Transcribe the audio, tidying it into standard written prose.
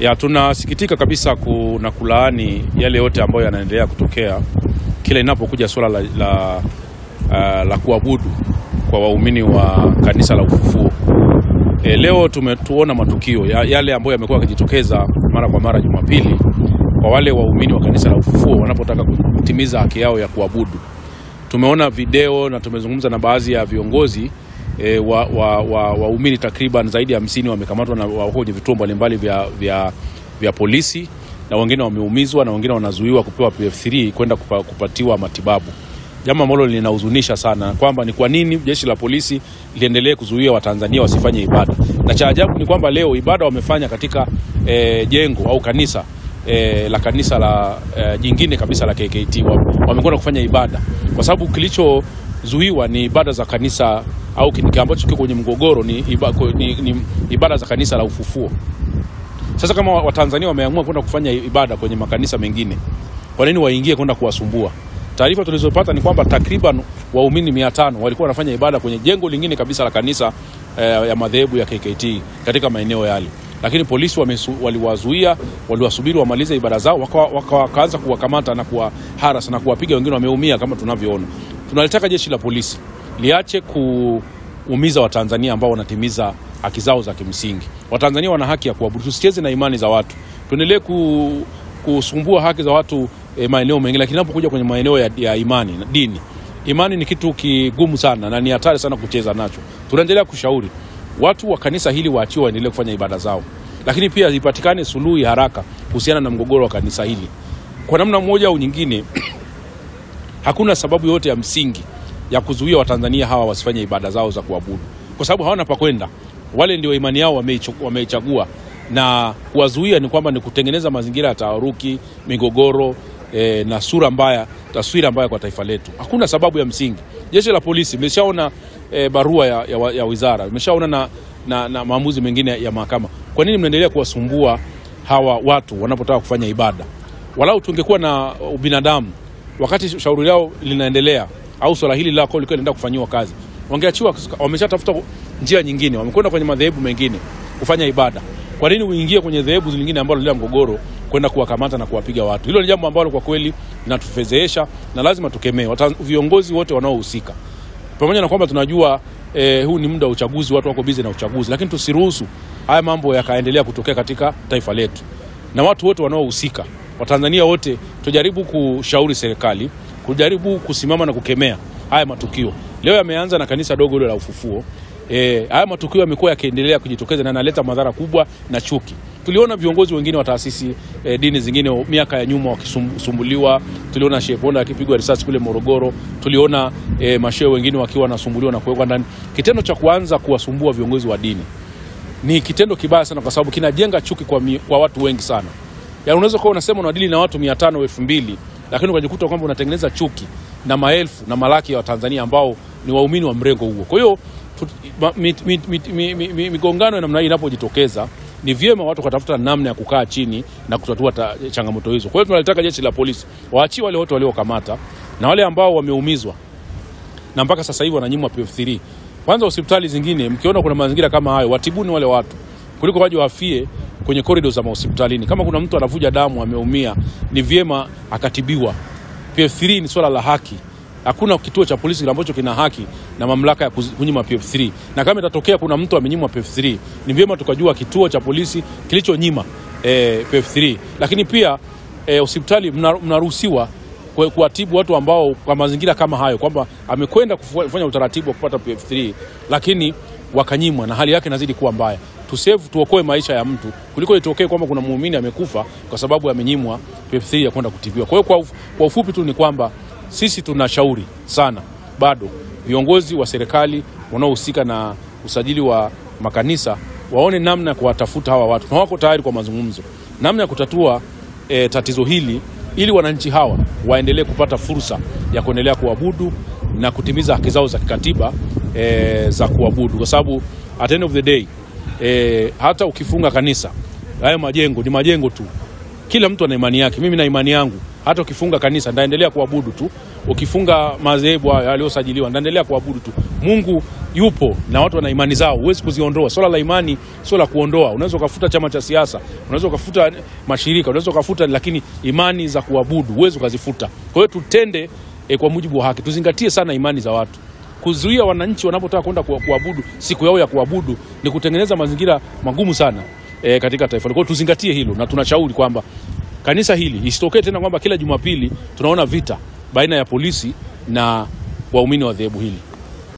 Ya, tunasikitika kabisa na kulaani yale yote ambayo yanaendelea kutokea kila inapokuja swala la kuabudu kwa waumini wa kanisa la Ufufuo. Leo tumetuona matukio yale ambayo yamekuwa yakijitokeza mara kwa mara Jumapili kwa wale waumini wa kanisa la Ufufuo wanapotaka kutimiza haki yao ya kuabudu. Tumeona video na tumezungumza na baadhi ya viongozi waumini takriban zaidi ya 50 wamekamatwa na wako kwenye vituo mbalimbali vya polisi, na wengine wameumizwa na wengine wanazuiwa kupewa PF3 kwenda kupatiwa matibabu. Jambo ambalo linahuzunisha sana kwamba ni kwa nini jeshi la polisi liendelee kuzuia Watanzania wasifanye ibada. Na cha ajabu ni kwamba leo ibada wamefanya katika jengo au kanisa la kanisa la jingine kabisa la KKT. Wamekwenda kufanya ibada kwa sababu kilichozuiwa ni ibada za kanisa, au ambacho kiko kwenye mgogoro ni ibada za kanisa la Ufufuo. Sasa kama Watanzania wameamua kwenda kufanya ibada kwenye makanisa mengine, kwa nini waingie kwenda kuwasumbua? Taarifa tulizopata ni kwamba takriban waumini 500 walikuwa wanafanya ibada kwenye jengo lingine kabisa la kanisa ya madhehebu ya KKT katika maeneo yale. Lakini polisi waliwazuia, waliwasubiri wamalize ibada zao, wakaanza kuwakamata na kuwaharas na kuwapiga, wengine wameumia kama tunavyoona. Tunalitaka jeshi la polisi liache kuumiza Watanzania ambao wanatimiza haki zao za kimsingi. Watanzania wana haki ya kuabudu. Tusicheze na imani za watu. Tuendelee kusumbua haki za watu maeneo mengine, lakini inapokuja kwenye maeneo ya imani na dini, imani ni kitu kigumu sana na ni hatari sana kucheza nacho. Tunaendelea kushauri watu wa kanisa hili waachiwe waendelee kufanya ibada zao, lakini pia ipatikane suluhu haraka kuhusiana na mgogoro wa kanisa hili. Kwa namna moja au nyingine hakuna sababu yote ya msingi ya kuzuia Watanzania hawa wasifanye ibada zao za kuabudu, kwa sababu hawana pa kwenda. Wale ndio imani yao wameichagua, na kuwazuia ni kwamba ni kutengeneza mazingira ya taharuki, migogoro na sura mbaya, taswira mbaya kwa taifa letu. Hakuna sababu ya msingi. Jeshi la polisi imeshaona barua ya wizara, imeshaona na maamuzi mengine ya mahakama. Kwa nini mnaendelea kuwasumbua hawa watu wanapotaka kufanya ibada? Walau tungekuwa na ubinadamu wakati shauri lao linaendelea au swala hili lao lilikuwa linaenda kufanyiwa kazi, wangeachiwa. Wameshatafuta njia nyingine, wamekwenda kwenye madhehebu mengine kufanya ibada. Kwa nini uingie kwenye dhehebu lingine ambalo lina mgogoro kwenda kuwakamata na kuwapiga watu? Hilo ni jambo ambalo kwa kweli linatufezeesha na lazima tukemee viongozi wote wanaohusika. Pamoja na kwamba tunajua huu ni muda wa uchaguzi, watu wako busy na uchaguzi, lakini tusiruhusu haya mambo yakaendelea kutokea katika taifa letu. Na watu wote wanaohusika, Watanzania wote, tujaribu kushauri serikali, kujaribu kusimama na kukemea haya matukio. Leo yameanza na kanisa dogo hilo la Ufufuo. Haya matukio yamekuwa yakiendelea kujitokeza na yanaleta madhara kubwa na chuki. Tuliona viongozi wengine wa taasisi dini zingine miaka ya nyuma wakisumbuliwa. Tuliona Sheikh Ponda akipigwa risasi kule Morogoro. Tuliona mashehe wengine wakiwa wanasumbuliwa na kuwekwa ndani. Kitendo cha kuanza kuwasumbua viongozi wa dini ni kitendo kibaya sana, kwa sababu kinajenga chuki kwa watu wengi sana. Yaani unaweza kuwa unasema unadili na watu 500 2000, lakini ukajikuta kwamba unatengeneza chuki na maelfu na malaki ya Watanzania ambao ni waumini wa mrengo huo. Kwa hiyo migongano ya namna hii inapojitokeza, ni vyema watu kutafuta namna ya kukaa chini na kutatua changamoto hizo. Kwa hiyo tunalitaka jeshi la polisi waachie wale wote waliokamata na wale ambao wameumizwa na mpaka sasa hivi wananyimwa PF3. Kwanza hospitali zingine mkiona kuna mazingira kama hayo, watibuni wale watu kuliko waje wafie kwenye corridors za hospitalini. Kama kuna mtu anavuja damu ameumia, ni vyema akatibiwa. PF3 ni swala la haki. Hakuna kituo cha polisi ambacho kina haki na mamlaka ya kunyima PF3. Na kama itatokea kuna mtu amenyimwa PF3, ni vyema tukajua kituo cha polisi kilichonyima PF3. Lakini pia hospitali mnaruhusiwa kuwatibu watu ambao kwa mazingira kama hayo, kwamba amekwenda kufanya utaratibu wa kupata PF3 lakini wakanyimwa na hali yake inazidi kuwa mbaya. Tusave, tuokoe maisha ya mtu kuliko itokee kwamba kuna muumini amekufa kwa sababu amenyimwa PF3 ya kwenda kutibiwa. Kwa hiyo kwa ufupi tu ni kwamba sisi tunashauri sana bado viongozi wa serikali wanaohusika na usajili wa makanisa waone namna ya kuwatafuta hawa watu, na wako tayari kwa mazungumzo, namna ya kutatua tatizo hili ili wananchi hawa waendelee kupata fursa ya kuendelea kuabudu na kutimiza haki zao za kikatiba za kuabudu. Kwa sababu at the end of the day, hata ukifunga kanisa, hayo majengo ni majengo tu. Kila mtu ana imani yake. Mimi na imani yangu. Hata ukifunga kanisa ndaendelea kuabudu tu, ukifunga madhehebu hayo yaliyosajiliwa ndaendelea kuabudu tu. Mungu yupo na watu wana imani zao, huwezi kuziondoa. Swala la imani sio la kuondoa. Unaweza ukafuta chama cha siasa, unaweza ukafuta mashirika, unaweza ukafuta, lakini imani za kuabudu huwezi ukazifuta. Kwa hiyo tutende kwa mujibu wa haki, tuzingatie sana imani za watu. Kuzuia wananchi wanapotaka kwenda kuabudu siku yao ya kuabudu ni kutengeneza mazingira magumu sana katika taifa. Kwa hiyo tuzingatie hilo, na tunashauri kwamba kanisa hili isitokee tena kwamba kila Jumapili tunaona vita baina ya polisi na waumini wa dhehebu hili.